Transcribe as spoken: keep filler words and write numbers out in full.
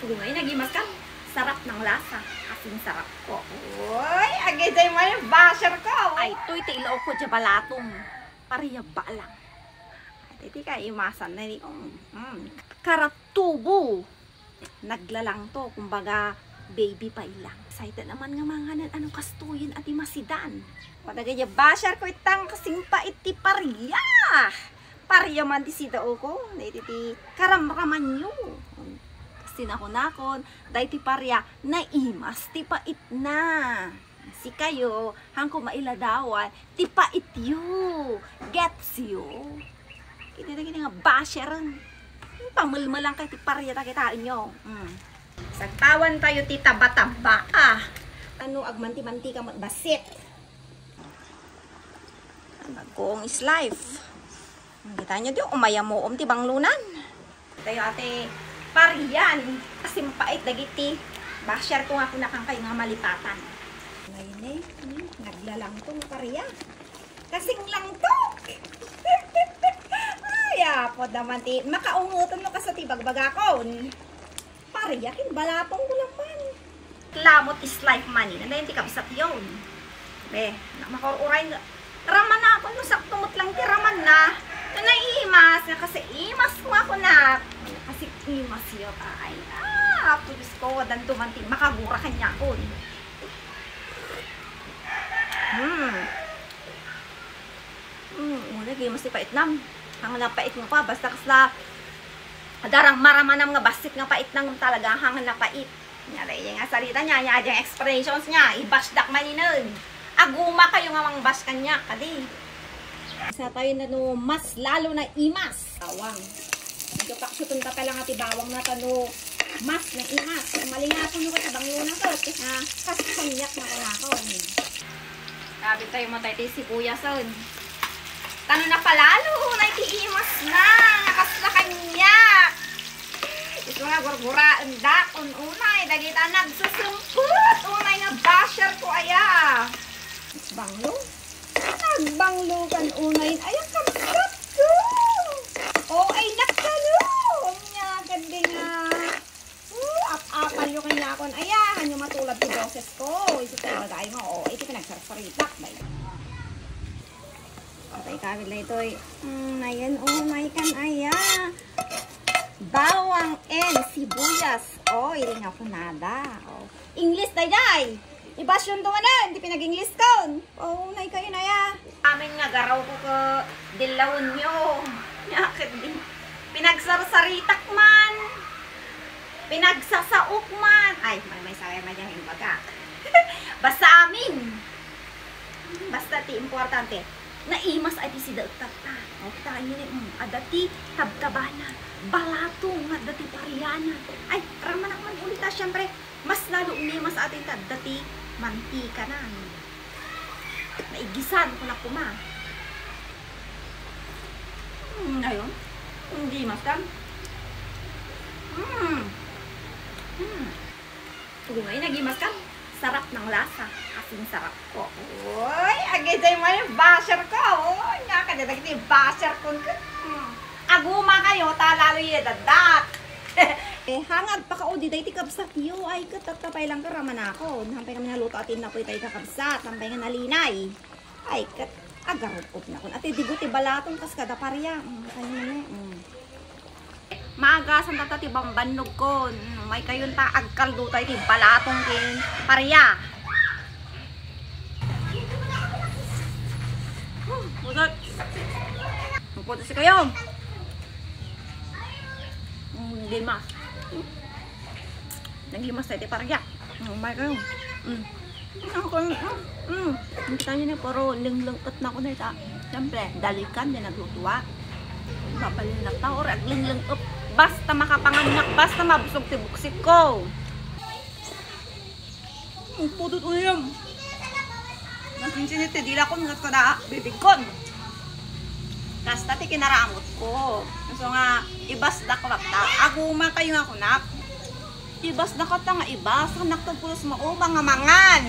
Dungay, nagimas kan. Sarap ng lasa. Kasing sarap ko. Uy, agay jay man yung basher ko. Ay, toy ti ilaw ko dya balatong. Pariya balang. Ay, ti ka imasan na ni, um, mm. Karatubo. Naglalang to, kumbaga, baby pa lang. Excited naman nga manganan, ano kastoyen a ti masidan. Wadagay basher ko itang kasing pait ti pariya. Pariya man ti sidao ko, na iti ti karamraman yo. Kasi nakunakon, dahil ti pariya, naimas ti pait na. Sikayo, hangko mailadawan, ti pait yo. Gets yo? Kini na kini nga basher. Pamelmelang kay ti pariya ta kitaen yo. Mm. Sagtawan tayo ti taba-taba, ah. Ano, agmanti-mantika met basit. Nagkuong is life. Kita nyo di, umayamuom ti banglunan. Tayo ate, parian, kasing pait dagiti basher ko nga kunakan kayo nga malipatan. Ngayon eh, hmm, naglalang tong parian. Kasing langtok! Ay, apo naman ti, makaunguton mo ka sa ti bagbagakon. Pariya, kin balatong ko lang man. Lamot is life money. Nanayon ti kabsat yon. Be, na-, makur-uray nga. Raman na ako, no sakto met lang ti raman na. No naiimas, nga kasi imas ko nga ako na. Kasi imas yo, ay, ah, apo Diyos ko, danduman ti makagura kanya ako. Hmm. Hmm, una, gimas ti paitnam. Hang napait nga pa, basta kasla, adarang maramanam nga bassit nga paitnam talaga, hang napait. Nya, daydi nga salita niya, nya, daydi nga expressions niya, i-bash dak maninen. Aguma kayo nga mang-bash kanya, kadi. Sa tayo na no, mas lalo na imas. Bawang. Medyo paksuton ka pala nga ti bawang na tano. Mas na imas. Malingapo no ka ti banglo na to. Kasi, ah, kas kaniak na ko na ako. Grabe tayo matay ti sibuyas, on. Tano na palalo, unay ti imas na. Kas na kaniak. Isu nga gurguraen dak, un-unay. Dagita nagsusungkot. Unay nga basher ko, aya. Banglo. Nagbanglo kan unay, ay, ang kabsat ko! O, ay, nakalo! Nya, kadi nga. Uh, ap-apal yo kanya akon. Aya, hanyo matulad ti boses ko. Isu tayo bagay mo. O, iti pinagsarsaritak, bay. Patay ka, bilay, toy. Mm, ayan, o, may kan, aya. Bawang and sibuyas. O, iri nga kunada. O. English, dayday! Ibasyon to manen, ti pinag-English kon. O, nay kayo na ya. Amin nga garaw ko ka dilawen yo. Nya, ket di. Pinagsarsaritak man. Pinagsasaok man. Ay, may, may sawer na dyan, imbaga. Basta amin. Basta ti importante. Naimas ay ti sida et tatta. O, kita niyo ni, mm, adda ti tabtabana. Balatong, adda ti pariana. Ay, ramanak man ulit, ah, syempre. Mas lalo umimas atin ta adda ti mantikanan. Naigisan ko na kuma. Hmm, ayun. Hindi mas kan. Hmm. Hmm. Ugay, nagimas kan. Sarap ng lasa. Kasing sarap ko. Uy, agay jay man yung basher ko. Uy, nga ka dyan, basher ko. Hmm. Aguma kayo, ta lalo yung dadak. Eh, hangad pa ka, o, di day ti kabsat yo. Ay, ket tatta pay lang ka raman ako. Hampay kami naluto atin na po itay kakabsat. Hampay nga nalinay. Ay, ket agarupot na kun. Ate, digo ti balatong kas kada paria. Mm, kayo na, mm. Maagasan tatta ti bambannog kon. Mm, may kayon ta agkaldo tayo ti balatong ken paria. Hmm, putot. Putot si kayo. Mm, limas. Naglimas tayo ti paria. Mm, may kayo. Mm. Ako, mm, mm. Kita niyo na, puro lingleng-et na ako na ita. Siyempre, dalikan din naglutuwa. Papalinak ta, or aglingling-et. Basta makapanganak, basta mabusog ti buksik ko. Ang pudot uyam. Nasinsinit ti dila ko, nga kada bibig ko. Kasta ti kinaramot ko. So nga, ibas da ko, basta. Aguma kayo nga kunak. Ibas da ko ta nga ibas, anak to pulos maubang nga mangan.